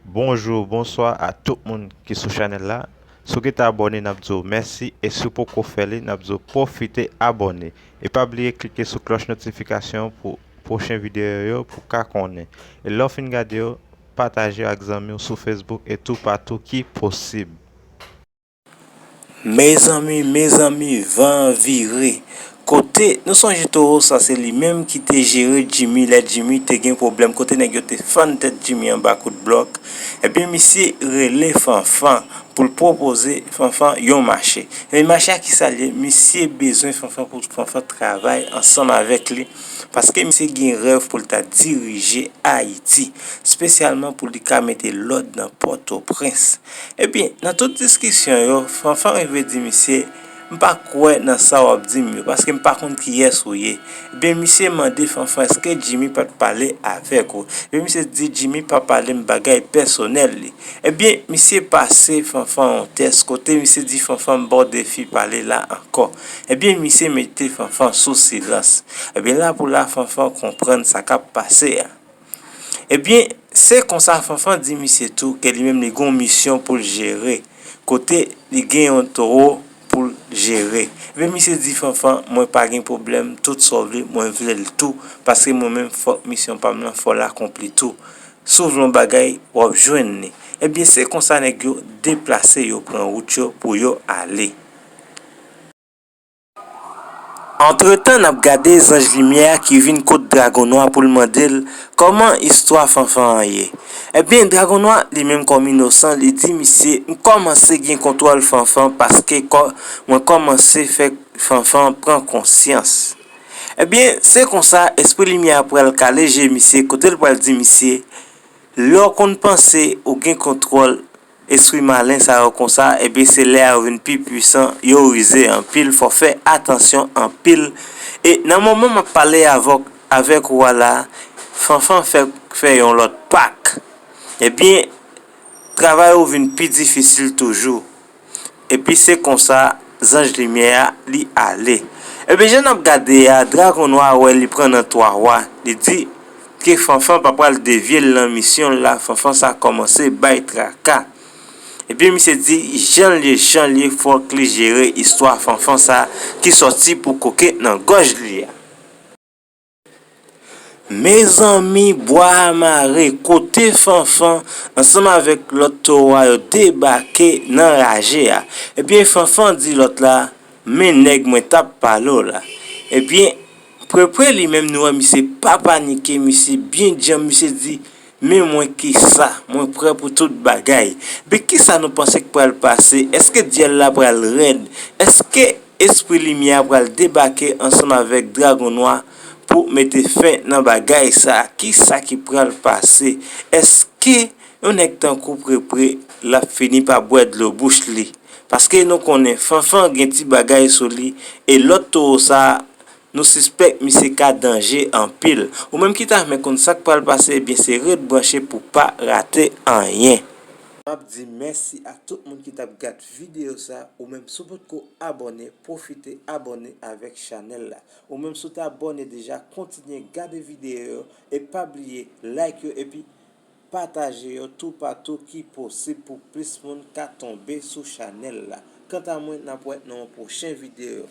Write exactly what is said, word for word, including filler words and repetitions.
Bonjou, bonswa a tout moun ki sou chanèl la. Si w gentan abòne, n ap di w mèsi, e si w poko fè li, n ap di w pwofite abòne. E pa bliye klike sou klòch notifikasyon pou pwochen videyo yo pou w ka konnen. E lè w fin gade yo, pataje yo ak zanmi w sou Facebook e toupatou ki posib. Mezanmi, mezanmi, van an vire. Kote, nou sonje towo sa, se li menm ki te jere Jimmy lè Jimmy te gen pwoblèm, kote nèg yo te fann tèt Jimmy anba kout blòk. Ebyen, misye rele Fanfan pou l pwopoze Fanfan yon mache. E mache a, kisa l ye? Misye bezwen Fanfan pou Fanfan travay ansanm avèk li, paske misye gen rèv pou l ta dirije Ayiti, espesyalman pou li ka mete lòd nan Pòtoprens. Ebyen, nan tout diskisyon yo, Fanfan rive di misye, "M pa kwè nan sa w ap di m yo, paske m pa konn kiyès ou ye." Ebyen, misye mande Fanfan, "Èske Jimmy pa t pale avèk ou?" Ebyen, misye di, "Jimmy pa pale m bagay pèsonèl li." Ebyen, misye pase Fanfan yon tès, kote misye di Fanfan, "M ba w defi, pale la ankò." Ebyen, misye mete Fanfan sou silans. Ebyen, la pou la, Fanfan konprann sa k ap pase a. Ebyen, se konsa Fanfan di misye tou ke li menm li gen yon misyon pou l jere, kote li gen yon towo pou l jere. Ebyen, misye di Fanfan, "Mwen pa gen pwoblèm, tout sa w vle, mwen vle l tou, paske mwen menm fòk misyon pa m lan fò l akonpli tou. Si w vle yon bagay, w ap jwenn li." Ebyen, se konsa nèg yo deplase, yo pran wout yo pou yo ale. Antretan, n ap gade zanj limyè a ki vin kot Dragon Nwa pou l mande l kòman istwa Fanfan an ye. Ebyen, Dragon Nwa, li menm kòm inosan, li di misye, "M kòmanse gen kontwòl Fanfan paske kò, mwen kòmanse fè Fanfan pran konsyans." Ebyen, se konsa, espri limyè a pral kale je misye, kote l pral di misye, "Lè w konn panse ou gen kontwòl espri malen sa yo konsa, ebyen, se lè a yo vin pi pwisan, yo rize anpil, fò w fè atansyon anpil." E nan moman m ap pale avèk, avèk ou a la, Fanfan fè, fè yon lòt pak. Ebyen, travay ou vin pi difisil toujou. Epi se konsa, zanj limyè a, li ale. Ebyen, jan n ap gade a, Dragon Nwa wè li pran nan twa wa, li di ke Fanfan pa pral devye l nan misyon l la, Fanfan sa kòmanse bay traka. Ebyen, misye di, jan l ye, jan l ye, fòk li jere istwa Fanfan sa ki sòti pou koke nan gòj li a. Mezanmi, bwa a mare, kote Fanfan ansanm avèk lòt towo a yo debake nan raje a. Ebyen, Fanfan di lòt la, "Men nèg mwen t ap pale w la." Ebyen, Prepre li menm, nou wè misye pa panike, misye byen djanm, misye di, "Men mwen ki sa, mwen prè pou tout bagay." Men kisa nou panse k pral pase? Èske dyèl la pral rèd? Èske espri limyè a pral debake ansanm avèk Dragon Nwa pou mete fen nan bagay sa? Kisa ki pral pase? Èske yon nèg tankou Prepre l ap fini pa bwè dlo bouch li? Paske nou konnen Fanfan gen ti bagay sou li, e lòt towo sa a, nou sispèk misye ka danje anpil. Ou menm ki ta renmen konn sa k pral pase, ebyen se ret branche pou pa rate anyen. M ap di mèsi a tout moun ki t ap gad videyo sa. Ou menm si w potko abòne, pwofite abòne avèk chanèl la. Ou menm si w te abòne deja, kontinye gade videyo yo e pa bliye like yo epi pataje yo toupatou ki posib pou plis moun ka tonbe sou chanèl la. Kanta mwen, n ap wè nan yon pwochen videyo.